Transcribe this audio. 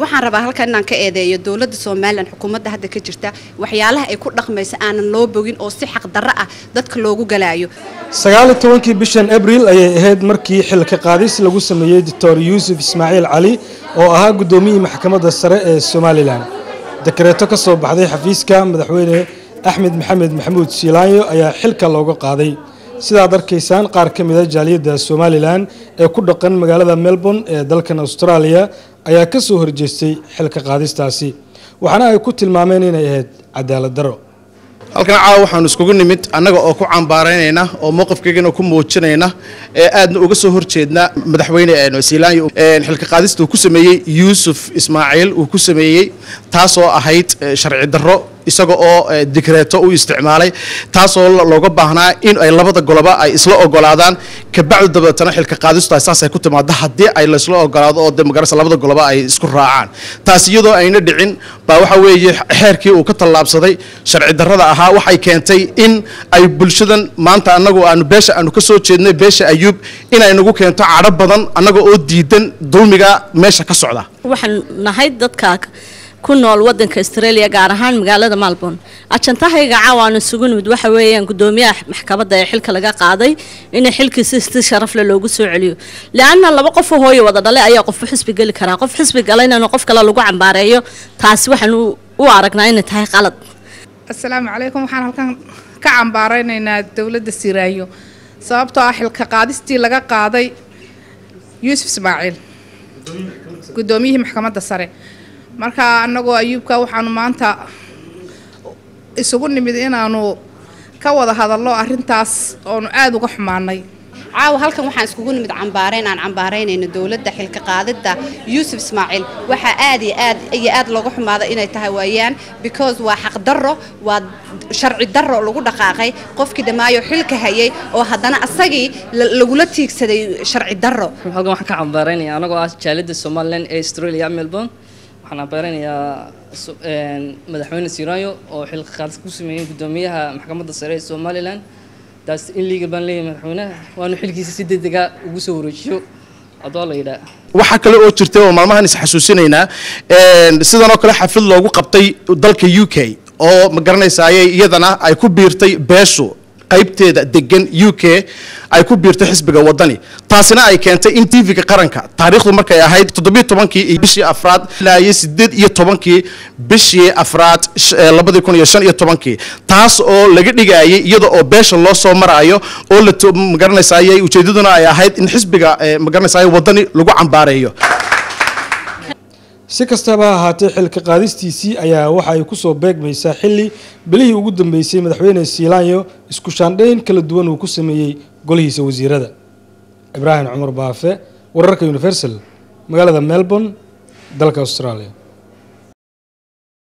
Waxaan rabaa halkan inaan ka eedeeyo dowladda Somaliland, xukuumadda hadda ka jirta, waxyaalaha ay ku dhaqmaysa aanan loo bogin oo si xaq darro ah dadka loogu galaayo. 19-kii bishan Abriil ayay ahayd markii xilka qaadis lagu sameeyey Doctor Yuusuf Ismaaciil Cali oo ahaa guddoomiyihii maxkamadda sare ee Somalilan. Dakareeto ka soo baxday xafiiska madaxweyne Axmed Maxamed Maxamuud Siilaanyo ayaa xilka looga qaaday. Sidaad arkaysaan, qaar ka mid a jaaliyadda Somalilan ee ku dhaqan magaalada Melbourne ee dalkan Australia ayaa ka soo horjeestay xilka qaadistaasi, waxaana ay ku tilmaameen inay ahayd cadaalad darro. Halkan caawa waxaanu iskugu nimid annaga oo ku cambaaraynayna oo mowqifkaygana ku muujinayna ee aadna uga soo horjeedna madaxweyne Siilaanyo xilka qaadista uu ku sameeyey Yuusuf Ismaaciil uu ku sameeyey, taasoo ahayd sharci darro, isaga oo dikreeto u isticmaalay, taasoo looga baahnaa in ay labada goloba ay isla ogolaadaan. Kabacdi dabeetana xilka qaadistu ay saasay ku timaado haddii ay laysla ogolaado oo de magarasa labada goloba ay isku raacaan. Taas iyadoo ayna dhicin baa waxa weeye xeerkii uu ka tallaabsaday sharci darrada ahaa waxay keentay in ay bulshadan maanta annagu aanu beesha aanu ka soo jeednay, beesha Ayuub, inay nagu keento cadho badan annaga oo diidan dulmiga meesha ka socda. Waxaan nahay dadka ku nool wadanka Australia, gaar ahaan magaalada Melbourne. Ajantahayga caawa aanu isugu nimid waxa weeyaan gudoomiyaha maxkamadda ee xilka laga qaaday in xilkiisa si sharaf leh loogu soo celiyo, lianna laba qof oo hooyo wada dhalay ayaa qof xisbi geli karaa. Qof xisbi galayna qof kale lagu cambaareeyo, taasi waxaan u aragnaa inay tahay qalad. Asalaamu calaykum. Waxaan halkan ka cambaaraynaynaa dowladda Siraayo, sababtoo ah xilka qaadistii laga qaaday Yuusuf Ismaaciil, guddoomiyihii maxkamadda sare. Marka annagoo Ayuubka waxaanu maanta isugu nimid inaanu ka wada hadallo arrintaas oonu aada uga xumaanay. Caawa halkan waxaan iskugu nimid cambaarayn aan cambaaraynayno dowladda xilka qaadidda Yuusuf Ismaaciil. Waxaa aad iyo aad iyo aad looga xumaada inay tahay waayaan, because waa xaq darro, waa sharci darro lagu dhaqaaqay qofkii dhammaayo xilka hayay oo haddana asagii lagula tiigsaday sharci darro. Halkan waxaan ka cambaaraynayaa, anagoo ah jaaliyadda Somaliland ee Australia, Melbourne, waxaan cambaaraynayaa madaxweyne Siranyo oo xilka qaadis ku sameeyey guddoomiyaha maxkamadda sare ee Somaliland. Taas illegal baan leeyahay madaxweynaha, waanu xilkiisa si degdega ugu soo wareejiyo adoo la yidhaah. Waxaa kale oo jirtay oo maalmahan is xasuusinaynaa sidan oo kale xaflad loogu qabtay dalka UK oo ma garanaysaaye iyadana ay ku biirtay beeshu qaybteeda degan UK, ay ku biirtay xisbiga Wadani, taasina ay keentay in TV-ga qaranka taariikhdu markay ahayd 17-kii iyo bishii afraad ilaa iyo 18-kii bishii afraad 2015-kii, taas oo laga dhigayay iyada oo beesha loo soo maraayo oo la ma garanaysaaye ujeedaduna ay ahayd in xisbiga ma garanaysaaye Wadani lagu cambaareeyo. Si kastaba ha ahaatee, xilka qaadistiisii ayaa waxa ay kusoo beegmaysaa xilli bilihii ugu dambeysay madaxweyne Siilaanyo isku shaandhayn kala duwan uu ku sameeyey golihiisa wasiirada. Ibraahim Cumar Baafe, wararka Universal, magaalada Melbourne, dalka Australia.